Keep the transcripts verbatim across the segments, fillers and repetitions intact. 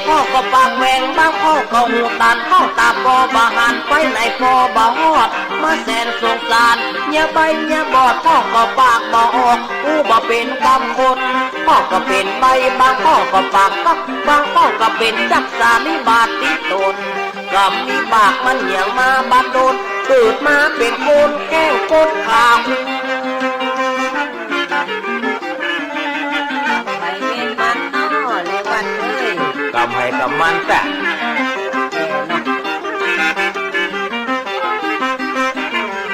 Pog kap pag veng bang pog kap hu tan pog tap pog ba han pai nai pog ba hot ma sen song san nya bai nya bot pog kap pag ba ok u ba pen kam khon pog kap pen bai bang pog kap pag kap bang pog kap pen chak sa li ba ti ton kam mi bak man nyang ma ba ton kud ma pen khon keng khon kham. Kam hai ven man no le wan ơi. Kam hai kam man ta.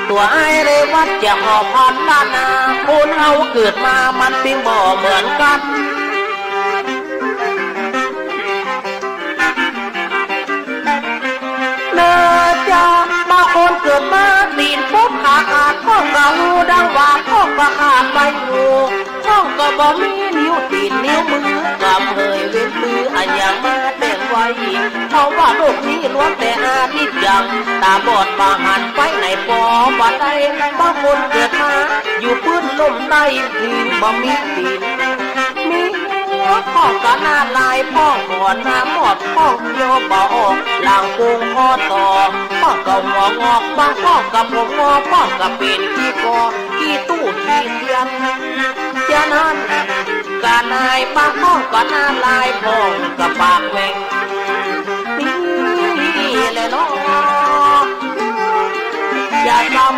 Tua ai le wan cha ho phan ba na. Khon hao kut ma man ting bo muen kan. Nø cha ba khon kut ma tin pop ha ha khon ka hu dang wa khon ka ha bai hu. Khon ka ba mi niu tin niu mu kam hơi ven tu a nyang ma ten wai. Khon wa lok ni luan te a nit yang ta bot ba han pai nai po ba tai ba khon kut ma yu pun lom tai tin ba mi tin. Mi พ่องก็หน้าลายพ่องหัวหน้ามอดพ่องเดียวบ่ออกหลังกรุงพ่อต่อพ่องก็หัวงอกบางพ่องก็ผมงอพ่องก็เป็นขี้กอขี้ตู้ขี้เสียนฉะนั้นกะนายบางพ่องก็หน้าลายพ่องก็ปากแหว่งนี่แหละเนาะอย่าทำ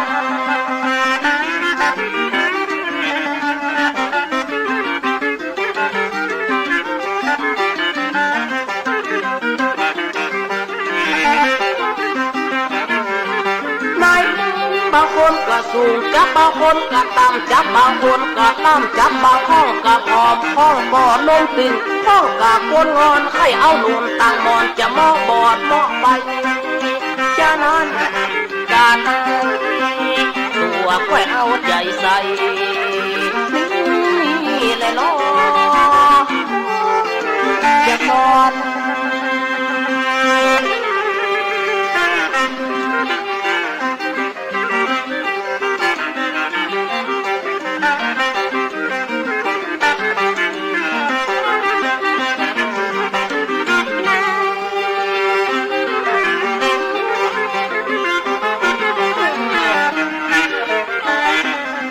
นายบางคนก็สูงจับบางคนก็ต่ำจับบางคนก็ต่ำจับบางห้องก็ผอมห้องบ่นมตึงห้องก็คนงอนใครเอาหนุนต่างมอนจะมองบอดมองไปฉะนั้น การตัวค่อยเอาใจใส่นี่แหละเนาะจะสอน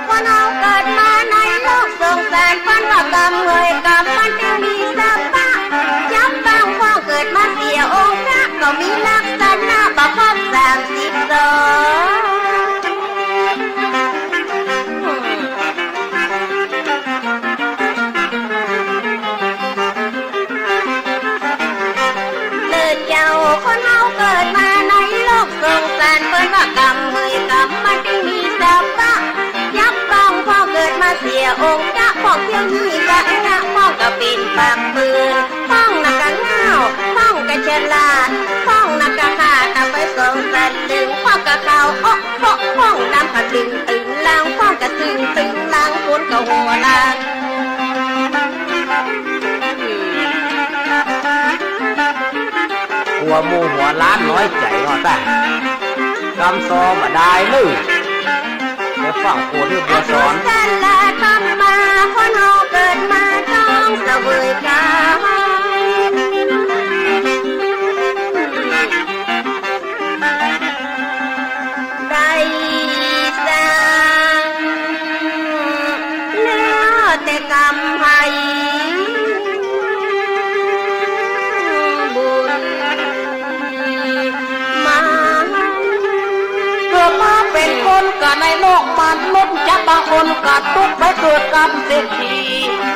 คนเฮาเกิดมาในโลกสงสาร เปิ้นว่ากรรมเงยกรรมมันจึงมีสภาพ จับต้องพ่องเกิดมาเสียองค์พระ ก็มีลักษณะประครบสามสิบสอง เลิศเจ้าคนเฮาเกิดมาในโลกสงสาร เปิ้นว่ากรรมเฮยกรรมมันจึงมีสภาพ ยับต้องพ่องเกิดมาเสียองค์พระ พ่องเที่ยวนี้กะนะ พ่องกะเป็นปากปืน พ่องนะกะง่าว พ่องกะฉลาด พ่องนะกะขาด ตะไปสองสันลึง พ่องกะขาวอ๊อก เพราะพ่องดำกะตึงตึงลาง พ่องกะตึงตึงลาง คนกะหัวล้าน กลัวหมู่หัวล้านน้อยใจ๋เนาะ แต่กำซอบ่ได้เลย เดี๋ยวฟังครูที่บัวสอน สลาดคำมา คนเฮาเกิดมาต้องเสวยกรรม ได้สร้างแล้วแต่กรรมให้บุญมา เกิดมาเป็นคนกะในโลกมนุษย์ จะบางคนกะตุ๊กข์ไปเกิดกรรมเศรษฐี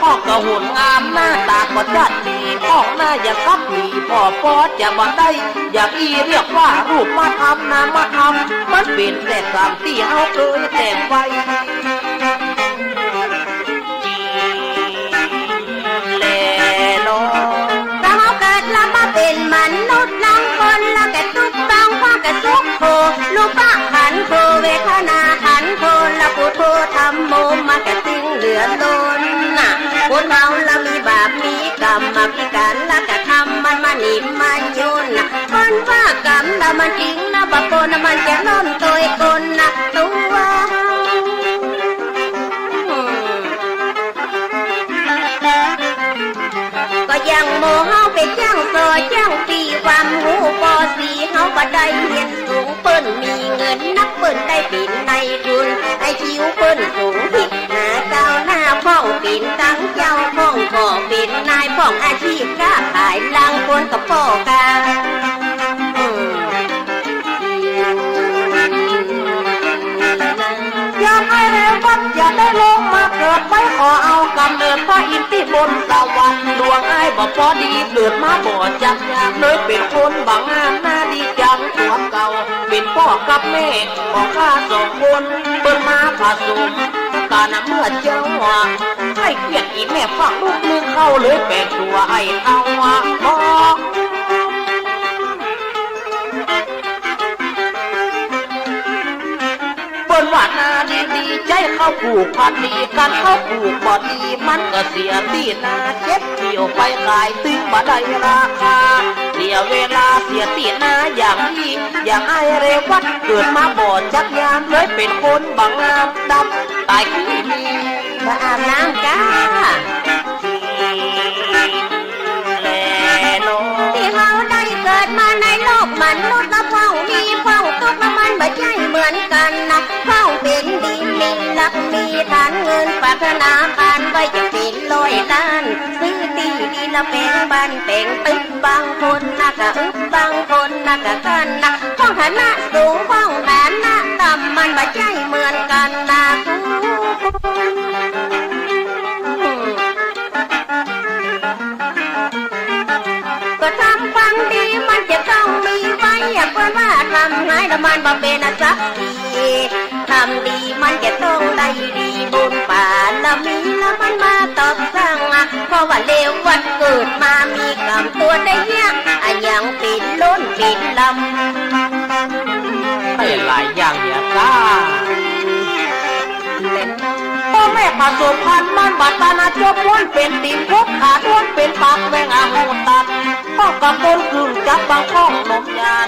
พ่องกะหุ่นงามหน้าตาก็จัดดี พ่องหน้าอย่างกับหมี พ่อปอจะบ่ได้ อย่างอี้เรียกว่ารูปธรรมนามธรรม มันเป็นแต่กรรมตี้เฮาเคยแต่งไว้ แลเนาะ ถ้าเฮาเกิดแล้วมาเป็นมนุษย์ลางคน แล้วกะตุ๊กข์ต้องพ่องกะสุขโข รูปะขันธ์โข เวทนาขันธ์โข แล้วพุทโธธัมโม มันกะจึงเหลือล้นน่ะ คนเฮาละมีบาปมีกรรม มาพิการละกะทำมันมาหนีบมาโยนน่ะ คนว่ากรรมละมันจริงนะ บางคนน่ะมันจะล้นโตยคนนะตัว ก็ ยังโมเฮาไปจ้างซอจ้างปีความรู้ปอสีเฮาบ่ได้เรียนสูง เปิ้นมีเงินนักเปิ้นได้เป็นนายทุน ไอ้คิวเปิ้นสูงที่หาเจ้าหน้าพ่องเป็นตังเจ้าพ่องก็เป็นนายพ่องอาชีพค้าขายลางคนกับพ่อกา อยากให้เรวัตอย่าได้ลงมาเกิด ไปขอเอากำเนิดพระอินทร์ที่บนสวรรค์ ดวงอ้ายบ่พอดีเกิดมาบ่จักยาม เลยเป็นคนบ่งามหน้าดีจังตัวเก่า เป็นพ่อกับแม่ของข้าสองคน เปิ้นมาผสมกันเมื่อเจ้า ให้เกียรติอีแม่ฟักลูกนึงเข้าเลยแปลงตัวไอ้เอาอะ เปิ้นว่านาดีดีใจเข้าปลูกผักดี กันเข้าปลูกบ่ดีมันก็เสียตี้นา เจ็บเกี่ยวไปขายตึงบ่ได้ราคา เสียเวลาเสียตี้นาอย่างนี้ อย่างไอ้เรวัตเกิดมาบ่จักยาม เลยเป็นคนบ่งามดำตายขี้มี มาอาบน้ำจ้า ที่เฮาได้เกิดมาในโลกมนุษย์ ละพ่องมีพ่องตก ละมันบ่ใช่เหมือนกันนะ พ่องเป็นดีมีหลักมีฐานเงิน ฝากธนาคารไว้จะเป็นร้อยล้าน ซื้อที่ดีละแปลงบ้านแปลงตึก บางคนนะกะอึบบางคนนะกะกั้นนะ พ่องฐานะสูงพ่องฐานะต่ำ มันบ่ใช่เหมือนกันนะ ก็ทำความดีมันจะต้องมีไว้ อย่าเปิ้นว่าทำร้ายละมันบ่เป็นสักที ทำดีมันจะต้องได้ดี บุญบารมีละมันมาตอบสั่ง เพราะว่าเรวัตเกิดมามีกรรมตัวได้ยาก อะยังเป็นล้นเป็นลำ หลายอย่างเนี่ยจ้า พ่อแม่ผสมพันธุ์มันบัดตานาจบล้วนเป็นตีนพบขาด้วนเป็นปากแหว่งอาหูตัด พ่องกับต้นกึ่งจับบางพ่องนมยาน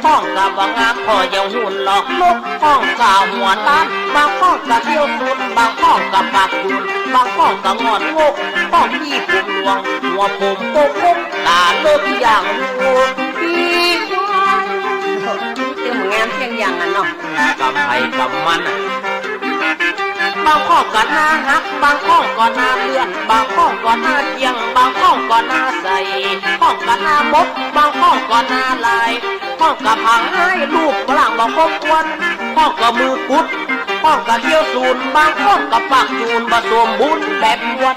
พ่องกับว่างามพ่อยังหุ่นหลอกลก พ่องกะหัวตัน บางพ่องกะเที่ยวสุด บางพ่องกะปากจุน บางพ่องกะงอนงก พ่องขี้ผมหลวง หัวผมโปกพก ตาเลิกอย่างหัวขี้ควาย เจ้าหมูงามเสียงอย่างนั้นเนาะ กำไผกำมันน่ะ บางข้องก็หน้าหัก บางข้องก็หน้าเลื่อน บางข้องก็หน้าเกี่ยง บางข้องก็หน้าใส ข้องก็หน้ามด บางข้องก็หน้าลาย ข้องก็ผังให้ลูกฝรั่งบ่คบควร ข้องก็มือกุด ข้องก็เขี้ยวศูนย์ บางข้องก็ปากจูนบ่สมบูรณ์แบบควร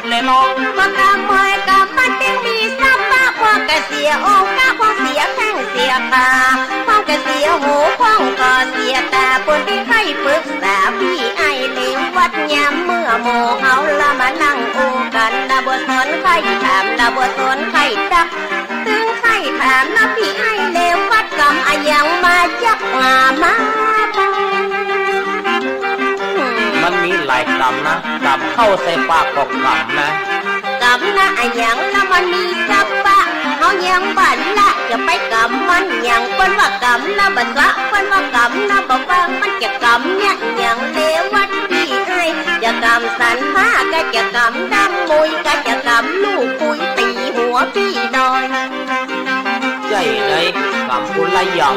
แลน้อง ก็กำเฮยกำมันจึงมีทรัพย์มาก พ่องกะเสียองค์พระ พ่องเสียแข้งเสียขา พ่องกะเสียหู พ่องก็เสียตา คนที่ใคร่ปรึกษาพี่ไอ้เรวัต ยามเมื่อหมู่เฮาละมานั่งอู้กัน ละบ่สนใคร่ถาม ละบ่สนใคร่ตัก ตึงใคร่ถามนะพี่ไอ้เรวัต กำอะหยังมาจักหามา มันมีหลายกำนะ กำเข้าใส่ปากก็กำนะ กำนะอะหยังละมันมีสัพพะ เฮายังบ่ละจะไปกำมันหยัง เปิ้นว่ากำนะบ่สะ เปิ้นว่ากำนะบ่ฟัง มันจะกำเนี่ยหยังเรวัต พี่ไอ้ จะกำสันผ้า ก็จะกำดั้งมุย ก็จะกำลูกปุย ตีหัวพี่น้อย ใช่เลย กำคนละอย่าง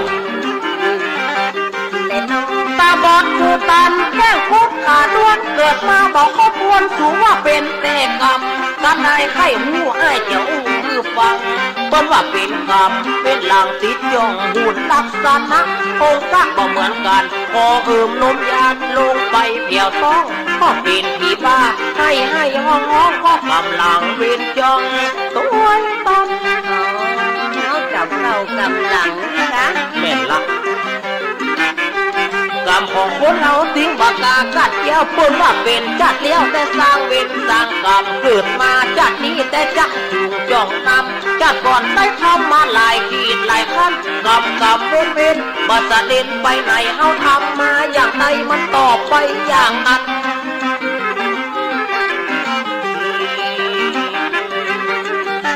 ตาบอดหูตัน แข้งคุดขาด้วน เกิดมาบ่คบควร สูว่าเป็นแต่กำ กันนายใคร่ฮู้อ้ายจะอู้หื้อฟัง เปิ้นว่าเป็นกำ เป็นหลังติดย่อง หุ่นลักษณะ องค์พระบ่เหมือนกัน พอเอิมนมยานลงไปเดี่ยวท้อง ก็เป็นผีบ้า ให้ให้ห้องห้อง ก็กำลังเวรจ้อง ตัวตัน อ๋อ กำเข้ากำหลังนะคะ แม่นละ กำของคนเฮาติงบ่กากัดเกี้ยว เปิ้นว่าเป็นจัดแล้วแต่สร้างเวรสร้างกรรม เกิดมาจัดนี้แต่จักจุงจ้องนำ จัดก่อนได้ทำมาหลายขีดหลายขั้น กำกำเว้นเว้น บ่สะเด็นไปไหน เฮาทำมาอย่างใดมันตอบไปอย่างนั้น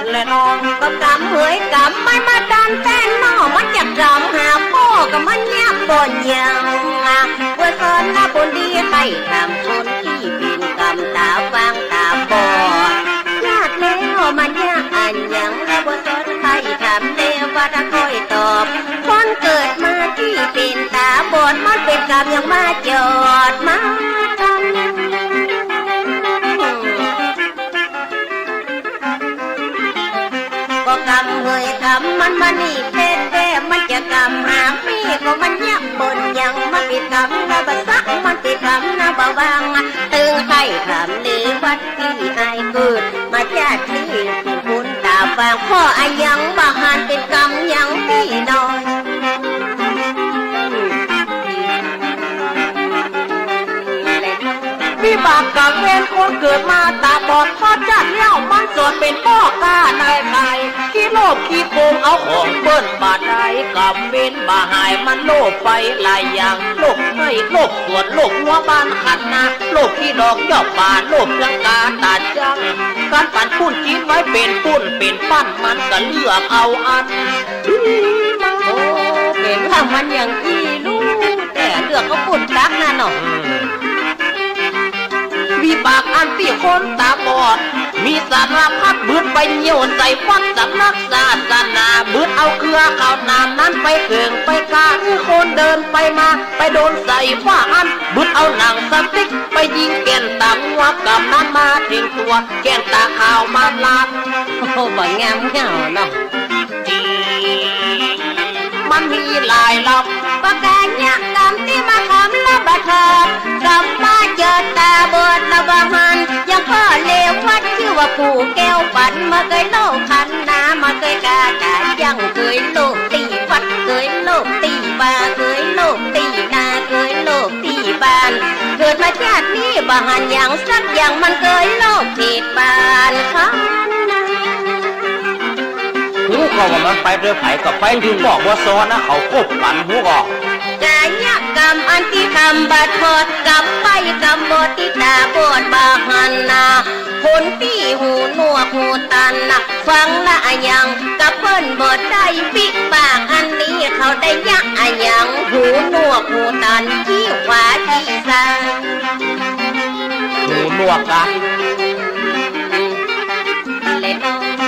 และน้องก็กำเหยกำมันมาตามแต่นอ มันจะกำหาพ่อก็มันยากบ่ยังอ่ะ เมื่อ คนละคนดีใครทำคนที่เป็นกรรมตาฟางตาบอด ชาติแล้วมันยากอันยังระบสอนใครทำแล้วว่าถ้าคอยตอบ คนเกิดมาที่เป็นตาบอดมันเป็นกรรมยังมาจอดมาทำ ก็กำเฮยกำมันมานี่แท้แท้มันจะกำหามีก็มันยักบนยังมาปิดกำนะบะสักมันปิดกำนะบะวังตึงไข่ทำลีวัดที่ไอายเกิดมาจากที่คุณตาฟังพ่ออายังบะหันเป็นกำยังพี่น้อย วิบากกรรมเวรคนเกิดมาตาบอดเพราะชาติแล้วมันสอนเป็นพ่อค้านายขายขี้โลภขี้โกงเอาของเปิ้นบาดได้กรรมเวรบาหายมันโลภไปหลายอย่างโลภให้โลภสวนโลภหัวบ้านขันนาโลภขี้ดอกยอดป่าโลภเครื่องกาตาดจังการปั่นปุ้นกินไว้เป็นปุ้นเป็นปั้นมันก็เลือกเอาอัน โอ้ เป็นว่ามันอย่างอี้ลูก แต่เลือกก็ปุ่นตักนั่นเนาะ วิบากอันตี้คนตาบอด มีสารพัดบืดไปเยี่ยวใส่วัดสำนักศาสนา บืดเอาเครือเขาวหนามนั้นไปเกิ่งไปกาคือคนเดินไปมา ไปโดนใส่ว่าอัน บืดเอาหนังสติ๊กไปยิงแก่นตางัวกำนั้นมาทิ้งตัว แก่นตาขาวมาลาด โอ้ บ่งามเหงาเนาะ มันมีหลายลำ ปะกาญะกรรมที่มาคำละบะทอดกรรมมาเจอตาบอดละบะหัน ยังพ่อเลววัดชื่อว่าผู้แก้วปันมาเคยโลกขันนามาเคยกาตายังเคยโลกตีวัดเคยโลกตีบาเคยโลกตีนาเคยโลกตีบ้าน เกิดมาชาตินี้บ่หันอย่างสักอย่างมันเคยโลกผิดบ้านเขานะ ฮู้เขาว่ามันไปด้วยไผก็ไปถึงบอกว่าซ้อนนะเขาคบกันฮู้ก็ กายกรรมอันที่ทำบาดทอดกรรมไปกรรมบอดที่ตาบอดบาหันนา คนที่หูหนวกหูตันนะฟังละอะยังกับเปิ้นบ่ได้วิบากอันนี้เขาได้ยะอะยังหูหนวกหูตันขี้ขวาขี้ซ้าย หูหนวกกะ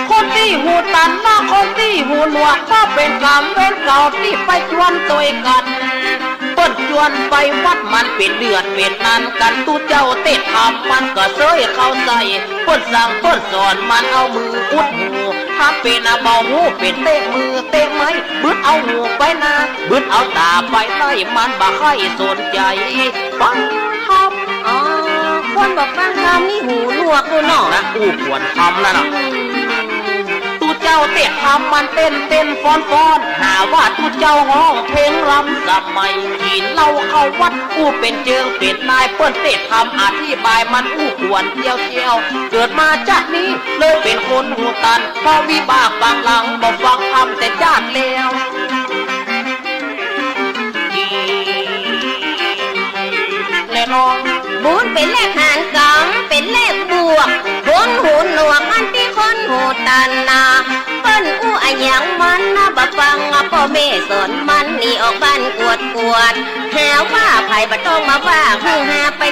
คนตี้หูตันเนาะคนตี้หูหนวกก็เป็นกรรมเวรเก่าตี้ไปจวนตวยกัน เปิ้นจวนไปวัดมันเป็นเดือดเป็นตันกัน ตู้เจ้าเตะธรรมมันก็เซยเข้าใส่ เปิ้นสั่งเปิ้นสอนมันเอามืออุดหู ถ้าเป็นอะเบาหูเป็นเตะมือเตะไม้ บึดเอาหูไปหน้า บึดเอาตาไปใต้ มันบ่ใค่สนใจ ฟังธรรม อ๋อ คนบ่ฟังธรรมนี่หูหนวกอยู่เนาะ นะอู้ควรธรรมนั่นน่ะ ตู้เจ้าเตะธรรมมันเต้นเต้นฟ้อนฟ้อน หาว่าตู้เจ้าฮ้องเพลงรำสมัย กินเหล้าเข้าวัดอู้เป็นเจิงเป็นนาย เปิ้นเตะธรรมอธิบายมันอู้ควรเจียวเจียว เกิดมาชาตินี้เลยเป็นคนหูตัน เพราะวิบากบางหลังบ่ฟังธรรมแต่ชาติแล้ว แน่นอน บุญเป็นเลขหารกรรมเป็นเลขบวก คนหูหนวกอันที่คนหูตันนา เปิ้นอู้อะหยังมันนะบ่ฟังอะ พ่อแม่สอนมันหนีออกบ้านกวดกวด หาว่าไผบ่ต้องมาว่า หื้อหาไป